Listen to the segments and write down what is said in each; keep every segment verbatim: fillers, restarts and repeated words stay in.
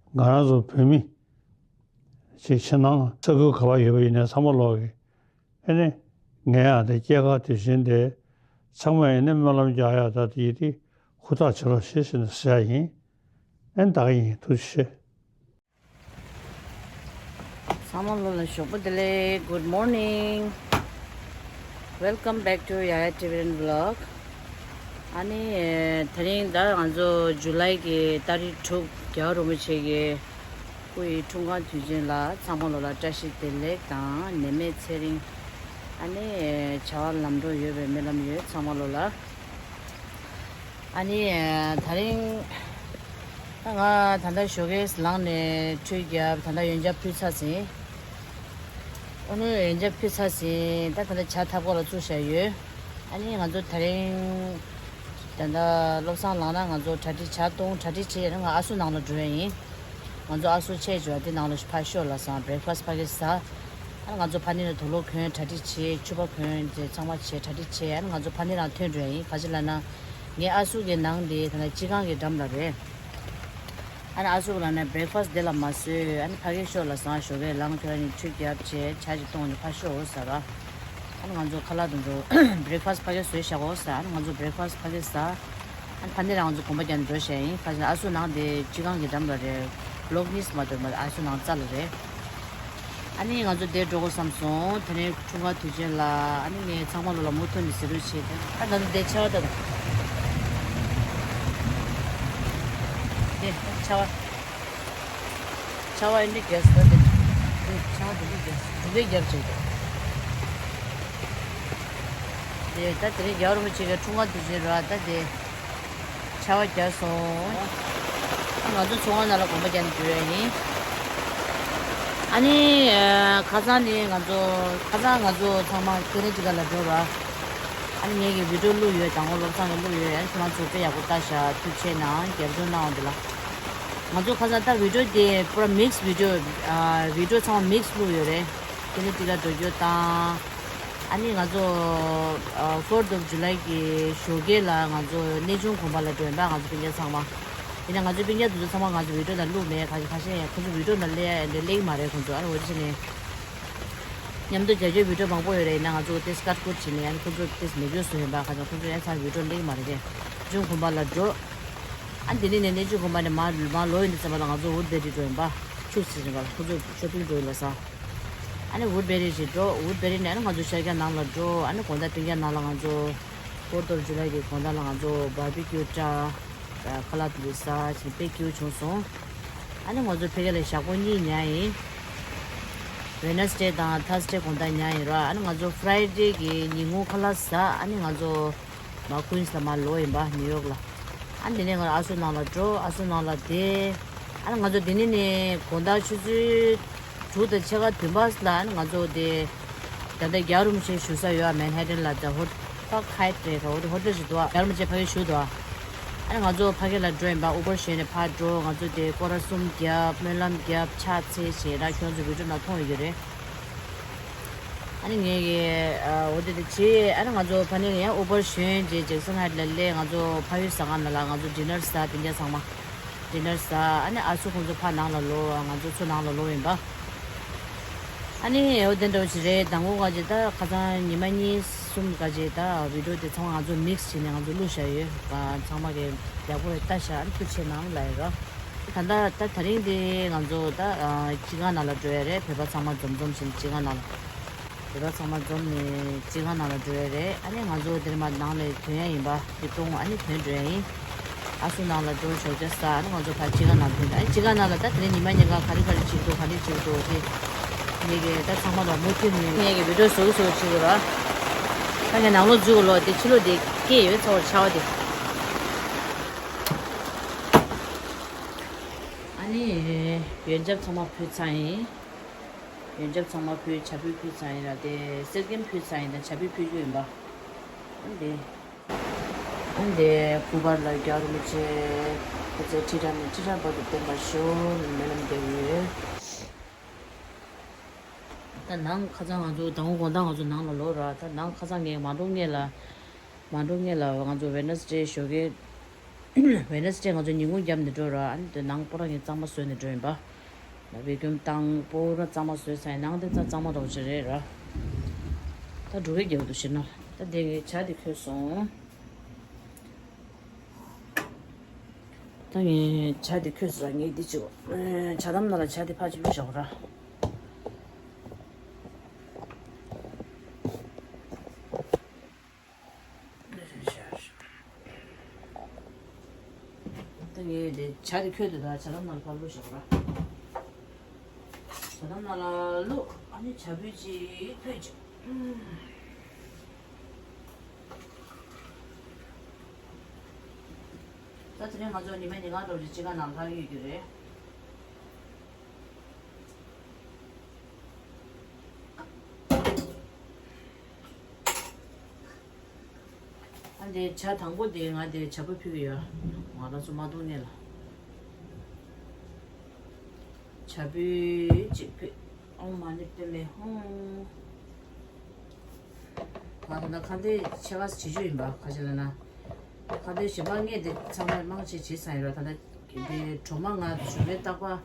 ང་རང་ཚོ་བོད་མི་ཅིག་ཕྱི་ནང་ས་ཁུལ་ག་པར་ཡོད་པ་ཡིན་ནའི་ཚང་མ་ལོག་གི་ཨེ་ནི་ངའི་ཨ་ད་སྐྱེས་སྐར་དུས་ཆེན་དེ་ཚང་མས་ཨེ་ནི་སྨོན་ལམ་རྒྱག་ཡ་ད་དེ་ཡིན་དེ་ཧུར་ཐག་བྱེད་རོགས་ཞེས་ཟེར་ནས་ཟེར་ཡ་ཡིན། ཨེ་ནི་ད་ག་ཡིན། ཐུགས་རྗེ་ཆེ། ཚང་མ་ལོ་ལ་ཞོགས་པ་བདེ་ལེགས། Good morning. Welcome back to Yaya Tibetan Vlog. ཨ་ནི་དེ་རིང་ད་ང་ཚོ་ཇུ་ལའི་གི་ཏ་རིག་དྲུག་རྒྱལ་བ་རིན་པོ་ཆེ་གི་སྐུ་ཡི་འཁྲུངས་སྐར་དུས་ཆེན་ལ་ཚང་མ་ལོ་ལ་བཀྲ་ཤིས་བདེ་ལེགས་དང་ནད་མེད་ཚེ་རིང་། ཨ་ནི་བྱ་བ་ལམ་འགྲོ་ཡོད་པའི་སྨོན་ལམ་ཡོད། ཚང་མ་ལོ་ལ། ཨ་ནི་ད་རིང་ད་ང་ད་ལྟ་ཞོགས་ཀས་ལངས་ནས་ཁྲུས་བརྒྱབ། ད་ལྟ་ཡོན་ཆབ་ཕུལ་ཚར་ཟིན། ཨོ་ནུ་ཡོན་ཆབ་ཕུལ་ཚར་ཟིན། ད་ད་ལྟ་ཇ་ཐབ་ཀོ་ལ་བཙུགས་བཞག་ཡོད། ཨ་ནི་ང་ཚོ་ད་རིང་ད་ལྟ་བློ་བཟང་ལངས་ན་ང་ཚོ་གྲ་སྒྲིག་ཇ་བཏུང་། གྲ་སྒྲིག་བྱས་ཡོད་ན་ང་ཨ་སུ་ནང་ལ་འགྲོ་ཡ་ཡིན། ང་ཚོ་ཨ་སུ་ཆས་འཇོག་དེ་ནང་ལ་ཕར་ཤོག་ལ་སང་བྷི་རེག་ཕ་སི་ཕ་གི་ཟ། ཨ་ནི་ང་ཚོ་ཕ་ནི་ལ་དུག་ལོག་གོན། གྲ་སྒྲིག་བྱས། ཕྱུ་པ་གོན། དེ་ཚང་མ་བྱས། གྲ་སྒྲིག་བྱས། ཨ་ནི་ང་ཚོ་ཕ་ནི་རང་ཐོན་འགྲོ་ཡ་ཡིན། ག་ཅི་ལབ་ན་ངའི་ཨ་སུ་གི་ནང་དེ་ད་ལྟ་སྤྱི་ཁང་གི་འགྲམ་ལ་རེད། ཨ་ནི་ཨ་སུ་གི་ལབ་ན་བྷི་རེག་ཕ་སི་དེ་ལ་མ་བཟོས། ཨ་ནི་ཕ་གི་ཤོག་ལ་སང་ཞོགས་ཀས་ལངས་ཁྱོད་རང་ནི་ཁྲུས་བརྒྱབ་བྱས་ཇ་ཅིག་བཏུང་ནས་ཕར་ཤོག་ཟེར་བ། ཨ་ནི་ང་ཚོ་ཁ་ལག་དེ་ཚོ་བྷི་རེག་ཕ་སི་ཕ་གི་བཟོས་བཞག་གོ་ཟེར། ཨ་ནི་ང་ཚོ་བྷི་རེག་ཕ་སི་ཕ་གི་ཟ། ཨ་ནི་ཕ་ནི་རང་ཚོ་གོམ་པ་རྒྱག་ནས་འགྲོ་བཞག་ཡིན། ཕ་ནི་ཨ་སུ་ནང་དེ་སྤྱི་ཁང་གི་འགྲམ་ལ་རེད། བློག་གཉིས་མ་གཏོགས་མ་ཨ་སུ་ནང་རྩ་ལ་རེད། ཨ་ནི་ང་ཚོ་དེ་འགྲོ་དགོས་བསམ་སོང་། དེ་རིང་འཁྲུངས་སྐར་དུས་ཆེན་ལ། ཨ་ནི་ངས་ཚང་མ་ལོ་ལ་མུ་མཐུད་ནས་ཟེར་རོགས་བྱེད་དེ། ཨ་ད་ནི་དེ་ཆར་པ་ད་དེ་ཆར་པ། ཆར་པ་ཨེ་འདྲ་རྒྱག་སོང་། ད་དེ་དེ་ཆར་པ་དེ་འདྲ་རྒྱག་སོང་། འབྲུག་སྐད་རྒྱབ་བྱེད་དེ། དེ་ད་དེ་རིང་རྒྱལ་བ་རིན་པོ་ཆེ་གི་འཁྲུངས་སྐར་དུས་ཆེན་རེད་པ། ད་དེ་ཆར་པ་རྒྱག་སོང་། ང་ཚོ་ཚོང་ཁང་ནང་ལ་གོམ་པ་རྒྱག་ནས་འགྲོ་ཡ་ཡིན། ཨ་ནི་ཁ་སང་ནི་ང་ཚོ་ཁ་སང་ང་ཚོ་ཚང་མ་ཀེ་ནེ་ཊི་ཀཊ་ལ་འགྲོ་ར། ཨ་ནི་ངེད་ཀྱི་བི་ཌི་ཡོ་བླུགས་ཡོད། དང་པོ་བློ་བཟང་གིས་བླུགས་ཡོད། ཨ་ནི་ཁྱེད་རང་ཚོ་དཔེ་ཡག་པོ་ལྟ་ཤག་ཐུགས་རྗེ་ཆེ་གནང་། རྒྱབ་སྐྱོར་གནང་བ་འདི་ལ། ང་ཚོ་ཁ་སང་ད་བི་ཌི་ཡོ་དེ་པུ་ར་མིག་སི་བི་ཌི་ཡོ། ཨ་བི་ཌི་ཡོ་ཚང་མ་མིག་སི་བླུགས་ཡོད་རེད། ཀེ་ནེ་ཊི་ཀཊ་འགྲོ་རྒྱུ་དང་། ཨ་ནི་ང་ཚོ་ཨ་Fourth of July གི་ཞོགས་ཀས་ལ་ང་ཚོ་གནས་ཆུང་དགོན་པ་ལ་འགྲོ་ཡིན་པ། ང་ཚོ་སྤུན་ཀྱག་ཚང་མ། ཡིན་ན་ང་ཚོ་སྤུན་ཀྱག་དེ་ཚོ་ཚང་མ་ང་ཚོ་བི་ཌི་ཡོ་ནང་བླུགས་མེད། ཁ་ཁ་ཤས་ཡང་ཁོ་ཚོ་བི་ཌི་ཡོ་ནང་སླེབས་ཡ་འདི་སླེབས་ཀྱི་མ་རེད། ཁོ་ཚོ་ཨ་ནི་འོ་དེ་བྱས་ནས་མཉམ་དུ་རྒྱ་སྐྱོར་བི་ཌི་ཡོ་མང་པོ་ཡོད་རེད། ཡིན་ན་ང་ཚོ་དེ་སི་ཀཊ་ཀུཊ་བྱས་ནས་ཨ་ནི་ཁོ་ཚོ་དེ་མེད་རྒྱུ་བཟོས་ཡིན་པ། ཁ་ཚ་ཁོ་ཚོ་ཡང་ཚང་བི་ཌི་ཡོ་སླེབས་ཀྱི་མ་རེད། དེ་གནས་ཆུང་དགོན་པ་ལ་འགྲོ། ཨ་ནི་དེ་ནས་ནས་གནས་ཆུང་དགོན་པ་ནས་མར་མར་ལོག་ཡོང་དུས་ཙམ་པ་ལ་ང་ཚོ་ཝུཌ་བེ་རི་འགྲོ་ཡིན་པ། ཆུ་སྲིད་ཟིན་པ་ལ་ཁོ་ཚོ་ཤོ་པིང་འགྲོ་ཡིན་ལ་ས། ཨ་ནི་ཝུཌ་བེ་རི་ཞིག་འགྲོ། ཝུཌ་བེ་རི་ནས་ཨ་ནི་ང་ཚོ་ཤར་རྒྱག་ནང་ལ་འགྲོ། ཨ་ནི་དགོང་དག་སྤུན་ཀྱག་ནང་ལ་ང་ཚོ་Fourth of July གི་དགོང་དག་ལ་ང་ཚོ་བར་བི་ཀིའུ་སྤྲད། ཁ་ལག་དེ་ཟ་བྱས་དཔེ་སྐྱིད་པོ་བྱུང་སོང་། ཨ་ནི་ང་ཚོ་ཕ་གི་ལ་ཞག་པོ་གཉིས་ཉལ་ཡིན། Wednesday དང་Thursday དགོང་དག་ཉལ་ཡིན་ར། ཨ་ནི་ང་ཚོ་Friday གི་ཉིན་གུང་ཁ་ལག་ཟ། ཨ་ནི་ང་ཚོ་མ་Queens ལ་མར་ལོག་ཡིན་པ། New York ལ། ཨ་ནི་དེ་ནས་ང་ཨ་སུ་ནང་ལ་འགྲོ། ཨ་སུ་ནང་ལ་བསྡད། ཨ་ནི་ང་ཚོ་དེ་ནས་ནས་དགོང་དག་ཆུ་ཚོད་དྲུག་དང་ཕྱེད་ཀ་བདུན་པ་ལ་ཨ་ནི་ང་ཚོ་དེ་ད་ལྟ་རྒྱལ་བ་རིན་པོ་ཆེ་བཞུགས་ས་ཡོད་ཨ། Manhattan ལ་ད་ཧོ་Park Hyatt རེད། ཧོ་ཧོ་ཊེལ་ཞིག་འདུག་ཨ། རྒྱལ་བ་རིན་པོ་ཆེ་ཕ་གི་བཞུགས་འདུག་ཨ། ཨ་ནི་ང་ཚོ་ཕ་གི་ལ་འགྲོ་ཡིན་པ། Uber བཞོན་ནས་ཕར་འགྲོ། ང་ཚོ་དེ་སྐོར་ར་གསུམ་བརྒྱབ། སྨོན་ལམ་བརྒྱབ། ཕྱག་འཚལ་བྱས་ར། ཁྱོད་ཚོ་བི་ཌི་ཡོ་ནང་མཐོང་ཡོད་ཀྱི་རེད། ཨ་ནི་ངས་ཀྱི་ཨ་འོ་དེ་དེ་བྱས། ཨ་ནི་ང་ཚོ་ཕ་ནི་ཡང་Uber བཞོན་རྗེས་Jackson Heights ལ་སླེབས། ང་ཚོ་ཕ་ཡུལ་ཟ་ཁང་ནང་ལ་ང་ཚོ་dinner ཟ། སྤུན་ཀྱག་ཚང་མ་dinner ཟ། ཨ་ནི་ཨ་སུ་ཁོང་ཚོ་ཕར་ནང་ལ་ལོག་ང་ཚོ་ཚུར་ནང་ལ་ལོག་ཡིན་པ། ཨ་ནི་འོ་དེ་འདྲ་བོ་ཞིག་རེད། དང་པོ་ག་ཅིག་ད་ཁ་སང་ཉི་མ་གཉིས་གསུམ་ག་ཅིག་ད་བི་ཌི་ཡོ་དེ་ཚང་མ་ང་ཚོ་མིག་སི་བྱས་ནས་ང་ཚོ་བླུགས་བཞག་ཡོད། ཚང་མ་གི་ཡག་པོ་རེད། ལྟ་ཤག་ཨ་ནི་ཐུགས་རྗེ་ཆེ་གནང་ལབ་ཡོད་ར། ད་ལྟ་ད་དེ་རིང་དེ་ང་ཚོ་ད་ཨ་སྤྱི་ཁང་ནང་ལ་འགྲོ་ཡ་རེད། བོད་པ་ཚང་མ་འཛོམས་འཛོམས་བྱས་ནས་སྤྱི་ཁང་ནང་ལ། བོད་པ་ཚང་མ་འཛོམས་ནས་སྤྱི་ཁང་ནང་ལ་འགྲོ་ཡ་རེད། ཨ་ནི་ང་ཚོ་དེར་མ་ནང་ལ་ཐོན་ཡ་ཡིན་པ་དེ་གཏོང་། ཨ་ནི་ཐོན་འགྲོ་ཡ་ཡིན། ཨ་སུ་ནང་ལ་འགྲོ་ཞོགས་ཇ་ཟ། ཨ་ནི་ང་ཚོ་ཕར་སྤྱི་ཁང་ནང་ཐོན། ཨ་ནི་སྤྱི་ཁང་ནང་ལ་ད་དེ་རིང་ཉི་མ་ཉིན་གང་ག་རེ་ག་རེ་བྱེད་ཀྱི་འདུག་ག་རེ་བྱེད་ཀྱི་འདུག་དེ་ངེད་ཀྱི་ད་ཚང་མ་ལ་མུ་མཐུད་ནས་ངེད་ཀྱི་བི་ཌི་ཡོ་བཟོ་གི་བཟོ་གི་བྱེད་དགོས་ར། ད་ངས་ནང་ལོགས་འཛུལ་དགོས་ལོ། དེ་ཕྱི་ལོགས་དེ་སྐད་ཡོད་ཚ་བར་ཆ་བ་དེ། ཨ་ནི་ཡོན་ཆབ་ཚང་མ་ཕུལ་ཚར་ཡིན། ཡོན་ཆབ་ཚང་མ་ཕུལ། ཇ་ཕུད་ཕུལ་ཚར་ཡིན་ར། དེ་གསེར་སྐྱེམས་ཕུལ་ཚར་ཡིན། ད་ཇ་ཕུད་ཕུལ་རྒྱུ་ཡིན་པ། ཨ་ནི་དེ་ཨ་ནི་དེ་སྐུ་པར་ལ་རྒྱལ་བ་རིན་པོ་ཆེ་སྐུ་ཚེ་ཁྲི་ཕྲག་ནས་ཁྲི་ཕྲག་བར་དུ་བརྟན་པར་ཤོག་ནས་སྨོན་ལམ་རྒྱག་གི་ཡོད། ད་ནང་ཁ་སང་ང་ཚོ་དང་པོ་དགོང་དག་ང་ཚོ་ནང་ལ་ལོག་ར། ད་ནང་ཁ་སང་ངས་མ་འགྲོ་སྔོན་ལ། མ་འགྲོ་སྔོན་ལ་ང་ཚོ་Wednesday ཞོགས་ཀས་ ཝེ་ནེ་སི་ཌེ་ང་ཚོ་ཉིན་གུང་བརྒྱབ་ནས་འགྲོ་ར། ཨ་ནི་དེ་ནང་སྤོ་ར་ངས་གཙང་མ་བཟོས་ནས་འགྲོ་ཡིན་པ། ལ་བེ་ཀུམ་བཏང་སྤོ་ར་གཙང་མ་བཟོས་ཚར་ཡིན། ནང་དེ་ཚ་གཙང་མ་རོགས་བྱེད་རེད་ར། ད་འགྲོ་གི་རྒྱབ་འདུག་ཕྱིར་ན། ད་དེ་ངས་ཇ་དེ་ཁོལ་སོང་། ད་ངས་ཇ་དེ་ཁོལ་སོང་། ངས་འདི་བྱེད་དགོས། ཇ་དམ་ནང་ལ་ཇ་དེ་ཕར་ཕྱིན་བཞག་ར། ད་ངས་དེ་ཇ་དེ་ཁོལ་དུས་ད་ཇ་དམ་ནང་ལ་ཕར་བླུགས་བཞག་ར། ཇ་དམ་ནང་ལ་བླུགས། ཨ་ནི་ཇ་ཕུད་ཅིག་ཕུད་ཅིག་ད་དེ་རིང་ང་ཚོ་ཉི་མ་ཉིན་གང་འགྲོ་རེད། ཅི་ག་ནང་ལྷག་ཡོད་རྒྱུ་རེད། ཨ་འདི་ཇ་དང་པོ་དེ་ང་དེ་ཇ་ཕུད་ཕུད་ཀྱི་ཡོད། ང་རང་ཚོ་མ་འཐུང་ནས་ལ། ཇ་ཕུད་ཅིག་ཕུད། ཨོཾ་མ་ཎི་པདྨེ་ཧཱུྃ། ང་ད་ལྟ་ཁ་འདོན་ཆེ་བ་བྱེད་རྒྱུ་ཡིན་པ། ག་ཅི་ལབ་ན། ཁ་འདོན་གཞན་པ་ངས་དེ་ཚང་མ་མང་ཆེ་བྱེད་ཚར་ཡིན་ར། ད་ལྟ་དེ་སྒྲོལ་མ་ང་ཞོགས་པའི་རྟག་པར་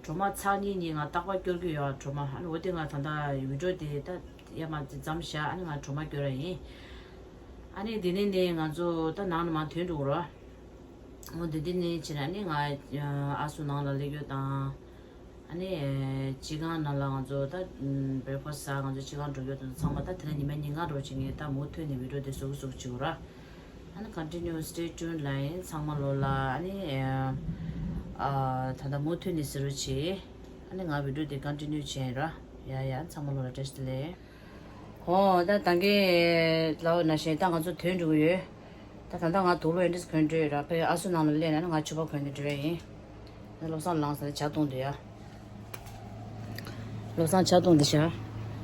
སྒྲོལ་མ་ཚར་གཉིས་གཉིས་ང་རྟག་པར་སྐྱོར་གྱི་ཡོད། སྒྲོལ་མ། ཨ་ནི་འོ་དེ་ང་ད་ལྟ་བི་ཌིའོ་དེ་ད་ཡར་མར་དེ་མཚམས་བཞག་ཨ་ནི་ང་སྒྲོལ་མ་སྐྱོར་ར་ཡིན། ཨ་ནི་དེ་ནས་ནས་ང་ཚོ་ད་ནང་ལ་མར་ཐོན་འགྲོ་གི་ར། འོ་དེ་དེ་ནས་ཕྱིན་ཨ་ནི་ང་ཨ་སུ་ནང་ལ་སླེབས་ཡོད་དང་། ཨ་ནི་སྤྱི་ཁང་ནང་ལ་ང་ཚོ་ད་བྷེ་རེག་ཕ་སི་ཟ། ང་ཚོ་སྤྱི་ཁང་འགྲོ་རྒྱུ་དང་ཚང་མ་ད་དེ་ལ་ཉི་མ་ཉིན་གང་འགྲོ་བྱེད་ངེས། ད་མུ་མཐུད་ནས་བི་ཌིའོ་དེ་བཟོ་གི་བཟོ་གི་བྱེད་དགོས་ར། ཨ་ནི་continue stay tuned ལ་ཡིན། ཚང་མ་ལོ་ལ་ཨ་ནི་ཨ་ད་ད་མུ་མཐུད་ནས་ཟེར་རོ་བྱེད། ཨ་ནི་ང་བི་ཌིའོ་དེ་continue བྱེད་ར། ཡ་ཡ། ཚང་མ་ལོ་ལ་བཀྲ་ཤིས་བདེ་ལེགས། ཨོ་ད་ད་གིན་ལབ་པ་ནང་བཞིན་ད་ང་ཚོ་ཐོན་འགྲོ་གི་ཡོད། ད་ད་ལྟ་ང་དུག་ལོག་ཨེ་འདྲས་གོན་འགྲོ་ཡོད་ར། ཕ་གི་ཨ་སུ་ནང་ལ་སླེབས་ན་ནི་ང་ཕྱུ་པ་གོན་ནས་འགྲོ་ཡ་ཡིན། ད་བློ་བཟང་ལངས་ཟེར་ཇ་བཏུང་འདུག་ཡ། བློ་བཟང་ཇ་བཏུང་འདི་བཞག་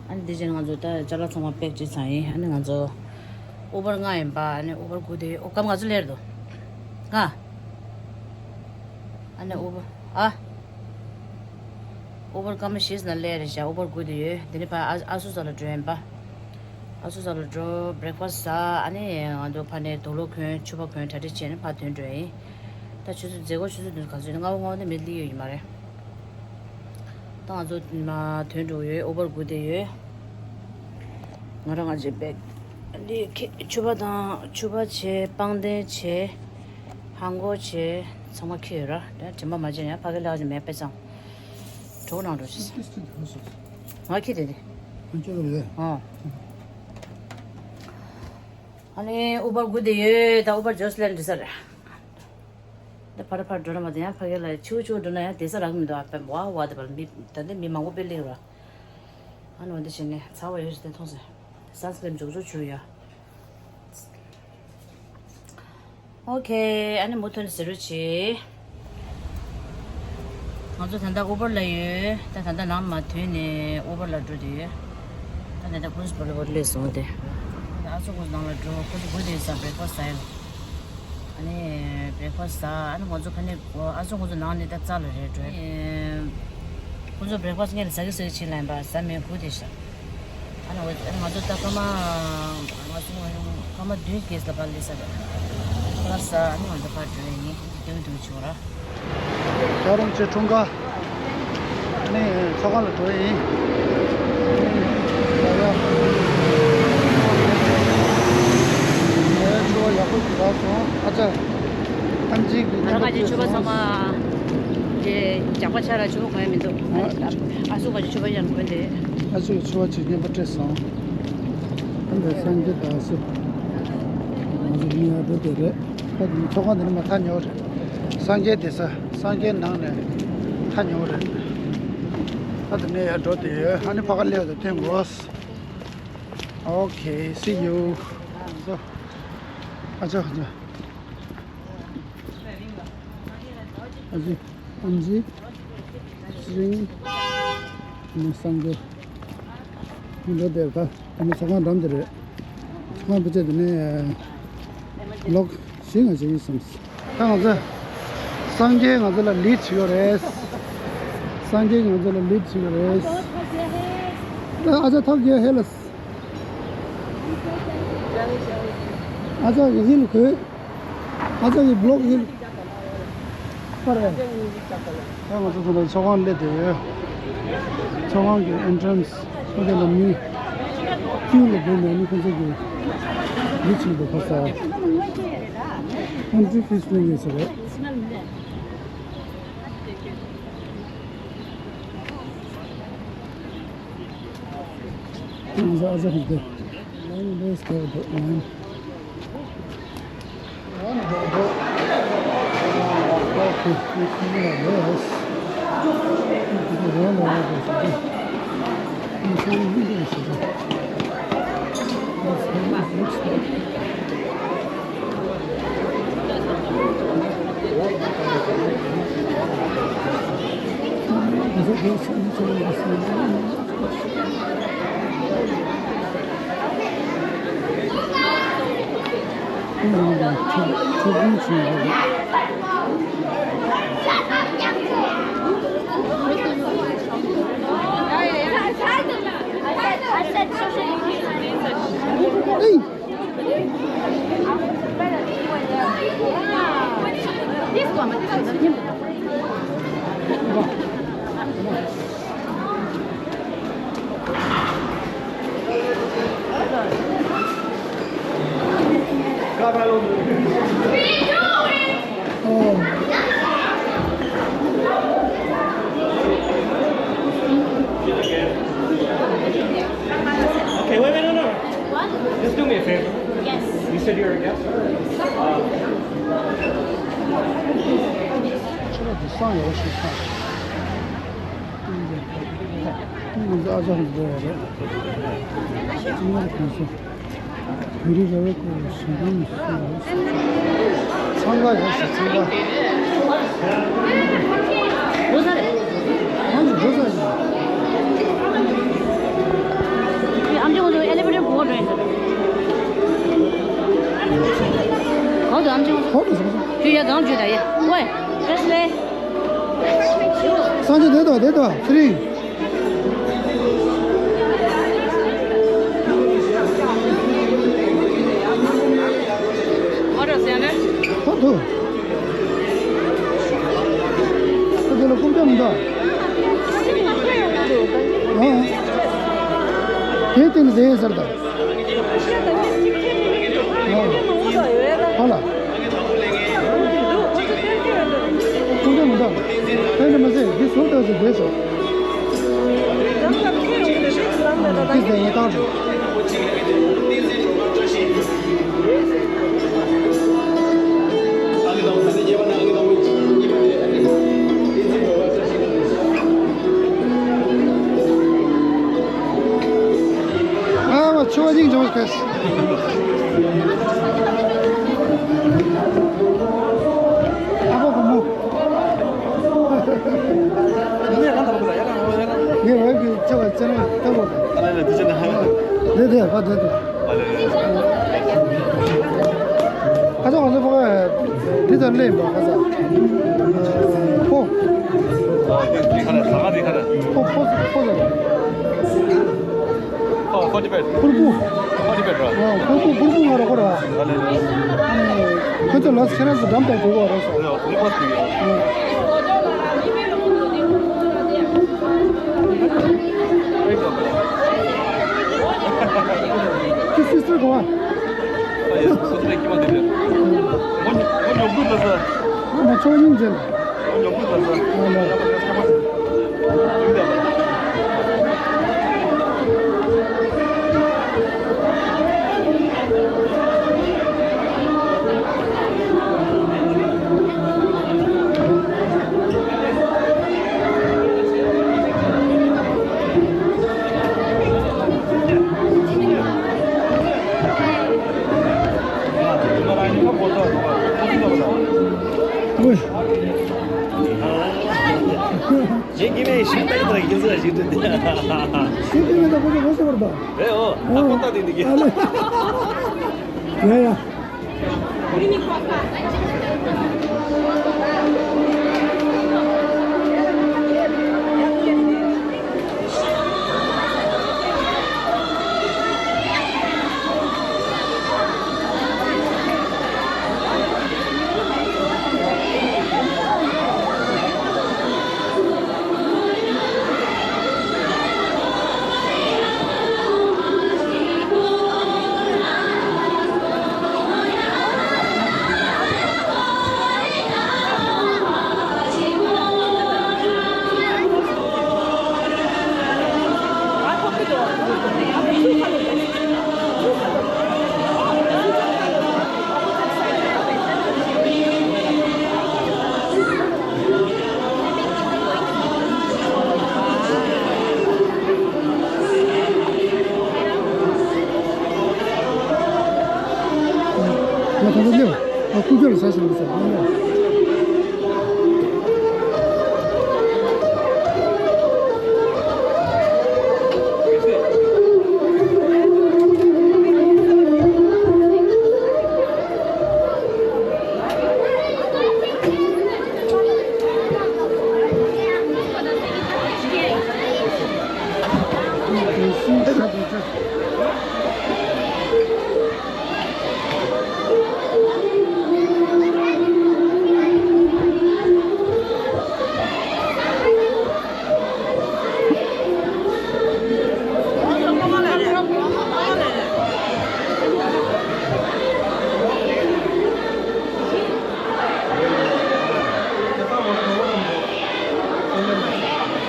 ཨ་ནི་འདི་བྱས་ན་ང་ཚོ་ད་ཅ་ལག་ཚང་མ་པེག་བྱས་ཚར་ཡིན། ཨ་ནི་ང་ཚོ་ཨུ་བར་ལྔ་ཡིན་པ། ཨ་ནི་ཨུ་བར་དགུ་དེ་ཨོ་སྐབས་ང་ཚོ་སླེབས་འདུག་ལྔ། ཨ་ནི་ཨུ་བར་ཨ། ཨུ་བར་སྐར་མ་བཞི་ཙམ་སླེབས་རེད་བཞག་ཨུ་བར་དགུ་དེ་ཡོད། འདི་ནས་ཕར་ཨ་ཨ་སུ་ས་ལ་འགྲོ་ཡིན་པ། ཨ་སུ་ས་ལ་འགྲོ། བྷེ་རེག་ཕ་སི་ཟ། ཨ་ནི་ང་ཚོ་ཕར་ནས་དུག་ལོག་གོན། ཕྱུ་པ་གོན། གྲ་སྒྲིག་བྱས་ནས་ཕར་ཐོན་འགྲོ་ཡིན། ད་ཆུ་ཚོད་མཛད་སྒོ་ཆུ་ཚོད་བདུན་ག་ཚོད་ཡིན། སྔ་པོ་སྔ་པོ་ནས་མི་སླེབས་ཡོད་ཀྱི་མ་རེད། ད་ང་ཚོ་མར་ཐོན་འགྲོ་གི་ཡོད། ཨུ་བར་དགུ་དེ་ཡོད། ང་རང་ང་ཚོའི་བེག་འདི་ཁྱེར། ཕྱུ་པ་དང་ཕྱུ་པ་བྱས། པང་གདན་བྱས། ཧང་གོ་བྱས། ཚང་མ་ཁྱེར་ཡོད་ར། དེ་དྲན་པ་མ་བརྗེད་ཡ། ཕ་གི་ལག་ཅིག་མེད་པའི་ཙང་། གྲོགས་ནང་འགྲོ་ཤིག་ང་ཁྱེར་དེ་དེ། ང་ཁྱེར་དེ་རེད། ཨ་ཨ་ནི་ཨུ་བར་དགུ་དེ་ཡོད། ད་ཨུ་བར་ཇོས་ལན་འདྲི་ས་རེད། འདི་ཕར་ཕར་འགྲོ་ན་མ་དེ་ཡང་ཕ་གི་ལ་ཆུ་ཆུ་འགྲོ་ན་ཡང་དེ་ས་རག་མི་འདུག་ཨ་ཕ་བ་བ་དེ་བར་མི་ད་འདི་མི་མང་པོ་དཔེ་སླེབས་ར། ཨ་ནི་འོ་འདི་བྱས་ནས་ཚ་བ་ཡོད་ཞིག་དེ་མཐོང་སོང་། སན་སི་ཀྲིན་འཇོག་འཇོག་བྱོས་ཡ། ཨོ་ཁེ། ཨ་ནི་མུ་མཐུད་ནས་ཟེར་རོ་བྱེད། ང་ཚོ་ད་ལྟ་ཨུ་བར་ལ་ཡོད། ད་ད་ལྟ་ནང་མར་ཐོན་ནས་ཨུ་བར་ལ་འགྲོ་དུས། ད་ད་ལྟ་ཀུན་སི་བོ་ལི་བོར་སླེབས་སོང་སྟེ། ཨ་ཚོ་ཀུན་སི་ནང་ལ་འགྲོ། ཀུན་སི་དགུ་དེ་ས་བྷེ་རེག་ཕ་སི་ཟ་ཡ། ཨ་ནི་བྷེ་རེག་ཕ་སི་ཟ། ཨ་ནི་ང་ཚོ་ཕ་ནས་ཨ་ཚོ་ཀུན་སི་ནང་ནས་ད་རྩ་ལ་རེད་འགྲོ། ཁོ་ཚོ་བྷེ་རེག་ཕ་སི་ངས་ལ་ཟ་གི་ཟ་གི་བྱེད་ལབ་ཡིན་པ། ཟ་མེད། དགུ་དེ་ཤག་ཨ་ནི་འོ་ང་ཚོ་ད་སྐར་མ་ང་ཚོ་སྐར་མ་བདུན་བརྒྱད་ལ་ཕར་སླེབས་ས་རེད། ཕར་ཟ། ཨ་ནི་ང་ཚོ་ཕར་འགྲོ་ཡིན། དེ་འདུག་ཆོག་ར། ད་རུང་ཆེ་འཁྲུངས་སྐར། ཨ་ནི་ཚོགས་ཁང་ལ་འགྲོ་ཡིན། ཡ་ཡ། ཡ་ཡ། ཕྱུ་པ་ཡག་པོ་ཞིག་རག་སོང་། ཨ་ཅག་ཐམས་ཅད་ཀྱིས། ང་རང་ང་ཚོའི་ཕྱུ་པ་ཚང་མ་དེ་ཇག་པ་ཆགས་ལ་ཕྱུ་པ་གོན་ཡ་མི་འདུག་ཨ་སུ་ང་ཚོའི་ཕྱུ་པ་ཡང་གོན་དེ། ཨ་ཅག་གིས་ཕྱུ་པ་ཅིག་རྔན་པ་སྤྲད་སོང་། ཨ་འདི་སངས་རྒྱས་དང་ཨ་སུ། ང་ཚོ་མི་ཡར་འགྲོ་དེ་རེད། ད་དེ་ནི་ཚོགས་ཁང་དེ་ནས་མར་ཐག་ཉེ་བོ་རེད། སངས་རྒྱས་བསྡད་ས། སངས་རྒྱས་ནང་ནས་ཐག་ཉེ་བོ་རེད། ད་དེ་ནས་ཡར་འགྲོ་དེ་ཡོད། ཨ་ནི་ཕ་ག་སླེབས་དང་ཐོན་དགོས། Okay, see you. So, ཨ་ཅག་ཨ་ཅག་ཨ་ཅག་ཨམ་ཆི། ཚེ་རིང་། ནི་སངས་རྒྱས། ནི་འགྲོ་དེ་ད་ནི་ཚོགས་ཁང་འགྲམ་དེ་རེད། ཚོགས་ཁང་བུ་ཆེ་དེ་ནས་ལོག་ཞིག་ང་ཅག་ཡིན་བསམ། ད་ང་ཚོ་སངས་རྒྱས་ང་ཚོ་ལ་ལིཌ་བྱེད་ཡོད་རེད། སངས་རྒྱས་ང་ཚོ་ལ་ལིཌ་བྱེད་ཡོད་རེད། ད་ཨ་ཅག་ཐབས་རྒྱལ་ཧེ་ལ། ཨ་ཅག་གི་ཧི་ལ་ཁོས། ཨ་ཙི་གི་བི་ལོག་ཡིན། ད་ང་ཚོ་ཚོ་ཚོགས་ཁང་སླེབས་བསྡད་ཡོད། ཚོགས་ཁང་གི་ཨེན་ཊི་རན་སི་ཨ་དེ་ལ་མི་ཀིའུ་ལ་སྡོད་ནས་ནི་ཁོ་ཚོ་གི་འདི་བྱེད་འདུག་ཁ་ས། ཨེན་ཊི་རི་ཕི་སི་གནང་གི་ཟེར་བས། ང་ཚོ་ཨ་ཙི་ཧིག་དེ། ལན་ལེས་དེ་བ་དེ་ལན། Okay, wait, wait, no, no. What? Just do me a favor. Yes. You said you're a guest? Uh, ང་ཚོ་ཨ་ཅག་གི་འགྲོ་བ་རེད། ཚང་མ་གོང་ས་བོད་རིགས་ར་བའི་སྐོར་ལ་ཞལ་འདོན་ཞུ་བ་རེད། འཚང་ཁ་ཡོད་ཞེས་འཚང་ཁ། འགྲོ་ས་རེད། ང་ཚོ་འགྲོ་ས་རེད། ཨམ་ཆི་ང་ཚོ་ཨེ་ལི་ཝེ་ཊར་སྒང་འགྲོ་ཡིན་ས་རེད། གང་དུ་ཨམ་ཆི་ང་ཚོ། གང་དུ་ཨམ་ཆི་ང་ཚོ། ཞུ་ཡ་གང་བརྗོད་ད་ཡ། ཝེ། བཀྲ་ཤིས་བདེ་ལེགས། སངས་རྒྱས་བསྡད་དོ་བསྡད་དོ་ཚེ་རིང་། What is your name? ཧོ་དུ། ཁོ་དེ་ལ་རྐུབ་བཀྱག་མི་འདུག་ཨ། དེའི་སྟེང་ནས་བསྡད་ཡིན་ཟེར་ད། ཨ་ལ། ཁོང་ཚོ་མི་འདུག་དེ་འདྲ་མ་ཟད་འདི་ཟུར་ལྟ་ཟེར་བསྡད་སོང་། ཁྱི་ཟེར་ཡིན་བཏང་འགྲོ། ཨ་བ་ཆུ་བ་ཡིན་འགྲོ་ཁ། ཨ་བ་བུ་མོ། ངས་རང་དང་པོ་ལ་ཡ་རང་ཡ་རང་། ངས་རང་གི་ཆེ་བ་ཆེ་ན་ལྟ་བ། ཨ་ལ་ལ་དུ་ཆེ་ན་ཧ་ལ། དེ་དེ་བ་དེ་དེ། ཁ་ཚ་ང་ཚོ་ཕ་ག་འདི་ལྟར་སླེབས་པ་ཁ་ཚ། ཕོ། ཨ་དེ་དེ་ཁ་ལ་ས་ག་དེ་ཁ་ལ། ཕོ་ཕོ་ཕོ་ཟེར། ཨོ་ཕོ་ཊི་ཕེཊ། ཕུར་བུ། ཕོ་ཊི་ཕེཊ་ར། ཨོ་ཕུར་བུ་ཕུར་བུ་ང་རོ་ཁོ་ར། ཨ་ལེ་ལེ། ཁོ་ཚོ་ལ་ཁྱེད་རང་ཚོ་འགྲམ་དང་དགོས་པ་རེད་ཟེར། ཨོ་ཕུར་བུ་ཕ་ཐུག་ཡོད། ཁྱི་སི་སི་གོ་བ། ཨ་ཡེ་སི་སི་ཁྱི་མ་དེ་རེད། ཁོ་ཉོ་ཁོ་ཉོ་དགོས་ད་ཟེར། ང་ཆོས་སྙིང་རྗེ་ལ། ཞིག་གི་མེད་ཞིག་ཏག་ཏག་ཡིན་ཟེར་ཞིག་འདྲི་དེ། ཞིག་གི་མེད་ད་ཁོ་ཚོ་ངོ་ཤེས་པར་འདུག་རེད་འོ། ཨ་ཁོ་ཏག་དེ་འདི་གི། ཡ་ཡ།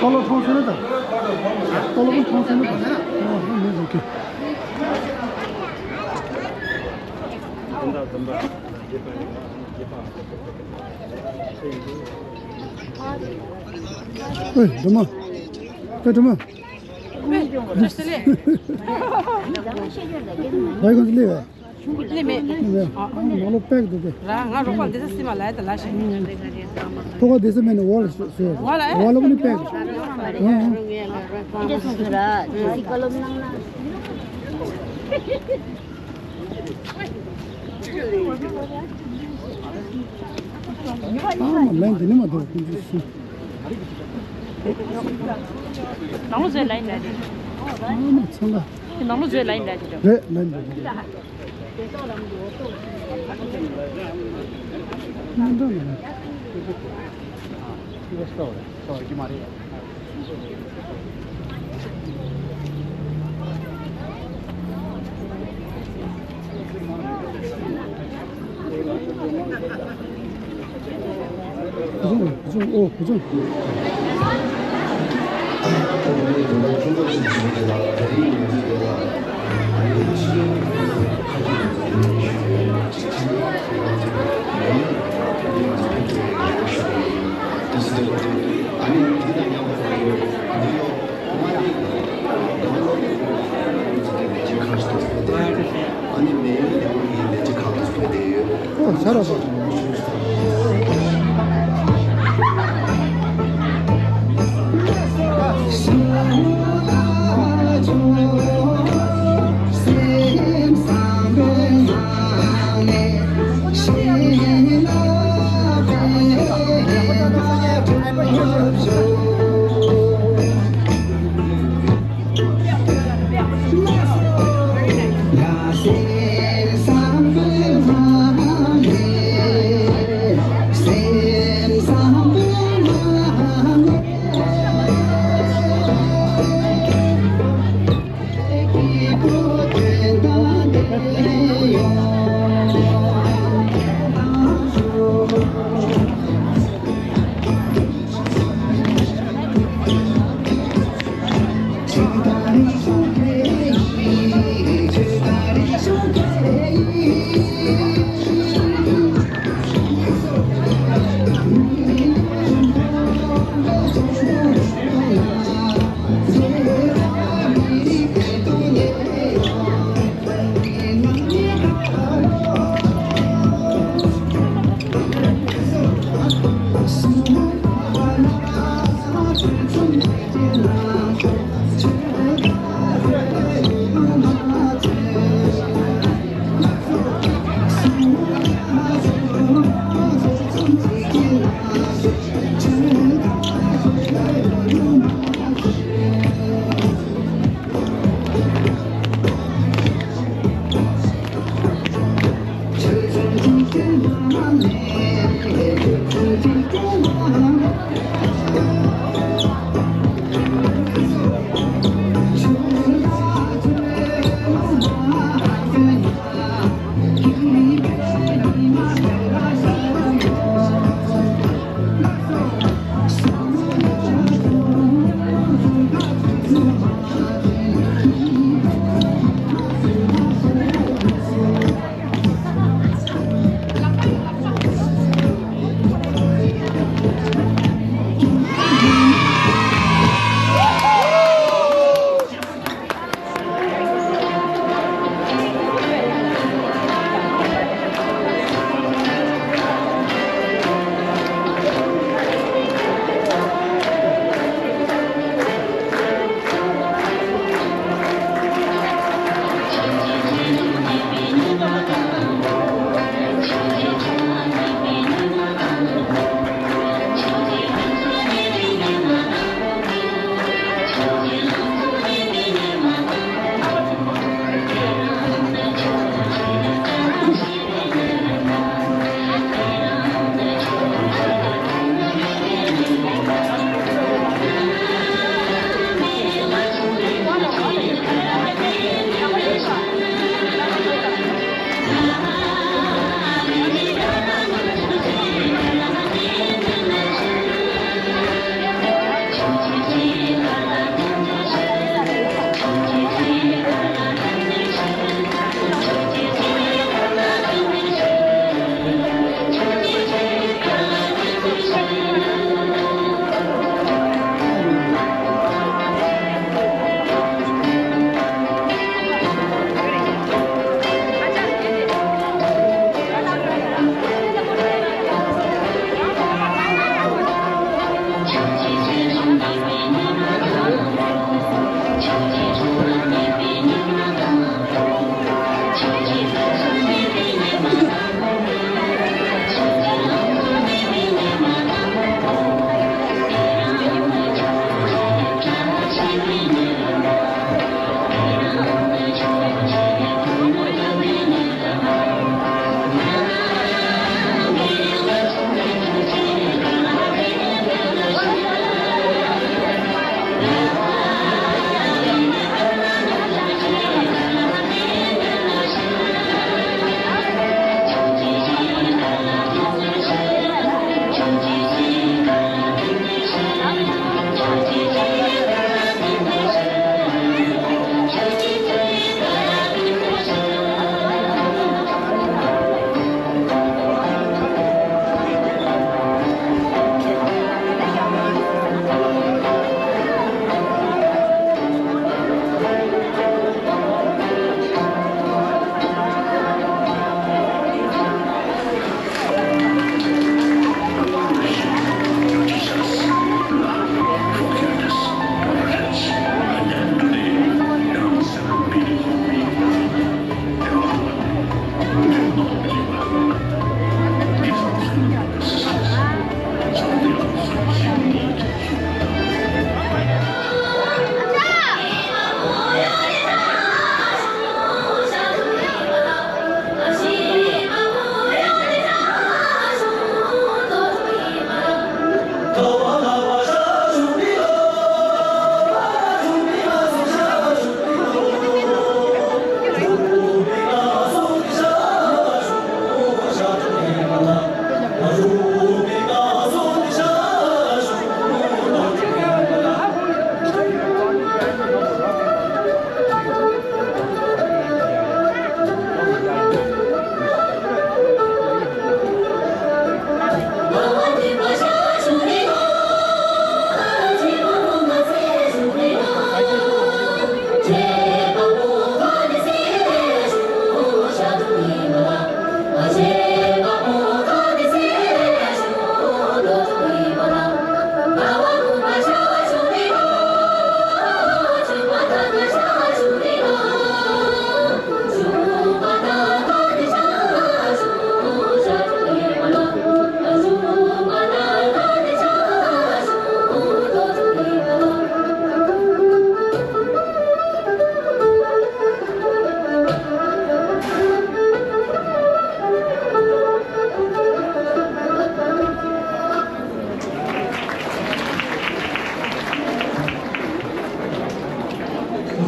ཏོ་ལོ་ཁྲོང་སེ་ན་ད། ཏོ་ལོ་ཁྲོང་སེ་ན་ད། ཨོ་ཧོ་མེ་ཟོ་ཀེ། ཨེ་འགྲོ་མ། ཨེ་འགྲོ་མ། བའི་གོང་ལེ་བས། ལེ་མེད། ལེ་མེད། ཨ་ནང་ལོ་པེག་འདུག་གས། ར་ང་རོགས་པ་འདི་ཚ་སི་མ་ལ་ཡ་ད་ལ་ཞིག་ཐོག་ཁ་འདི་ཚ་མེད་ནས་ཝལ་སོ་སོ་ཝལ་ཨེ། ཝལ་ལ་ནི་པེག་ཨ་ཨ། འདི་སོང་ཚོ་ར་ཇེ་སི་ཀ་ལོམ་ནང་ན། ཨ་མ་ལན་འདི་ནི་མ་འདུག་ཁོང་ཚོ་སུ། ནང་ལོ་ཟོས་ལ་ཡིན་ལ་རེད། ཨ་མ་ཚང་ག་ནང་ལོ་ཟོས་ལ་ཡིན་ལ་རེད། རེད་ལན་འདི་རེད། མ་འདྲ་ལ། ཨ་ནི་མེ་ཡོད་ཡང་ཡིན་ལས་ཀྱི་ཁག་ཏུ་སྤེལ་ཏེ་ཡོད། ཨོ་ཟ་ར་ཟ།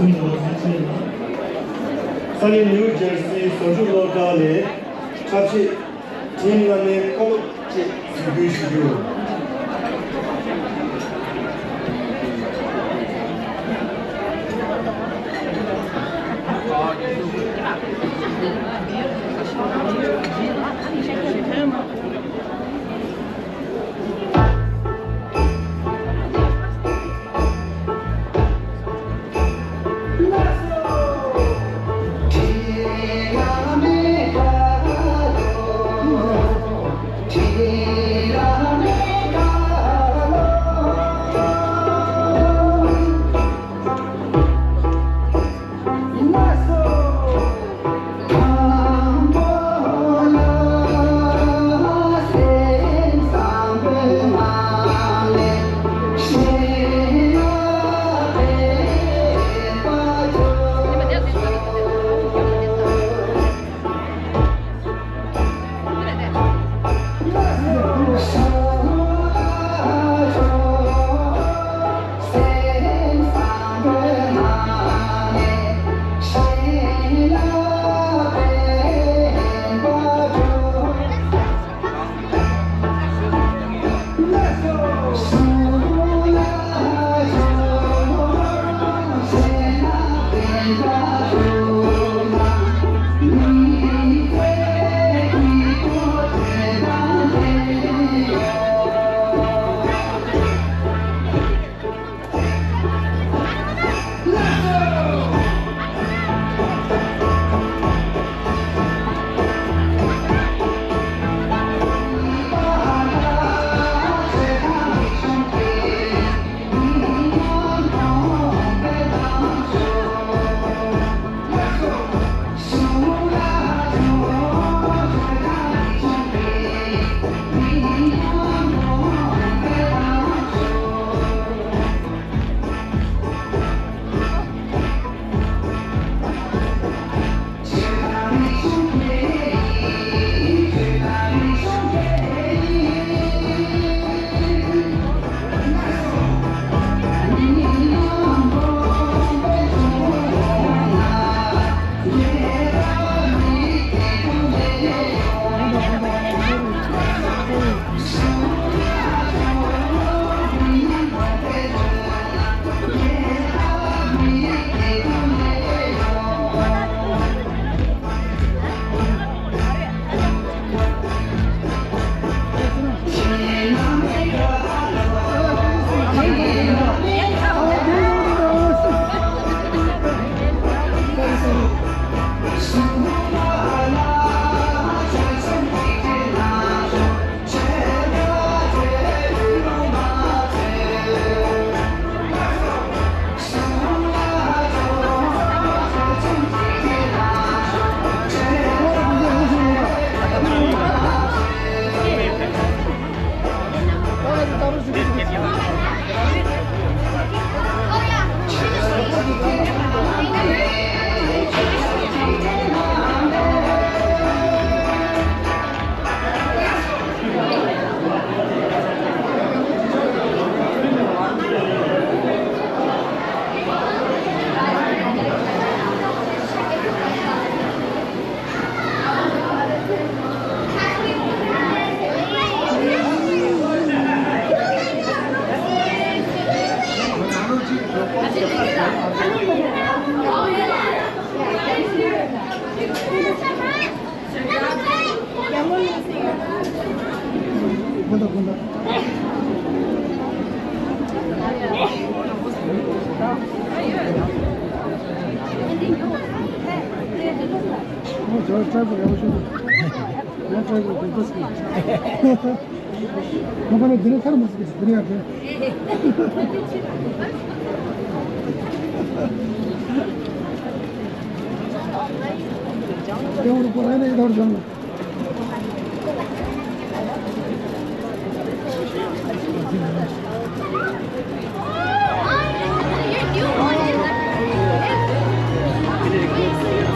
ས་གནས་ནིའུ་ཇར་སིའི་བཟའ་འབྲུ་སློབ་གྲྭ་ནས་འཁྲབ་ཆས་བྲིན་བླ་མའི་བཀའ་སློབ་ཅེས་གཟིགས་འབུལ་ཞུ་རྒྱུ།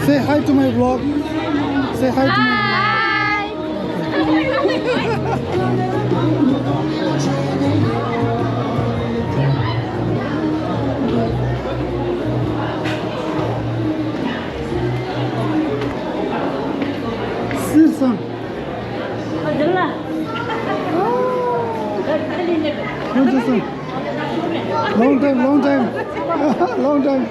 Say hi to my vlog. Say hi to my vlog. Hi. Long time, long time, long time.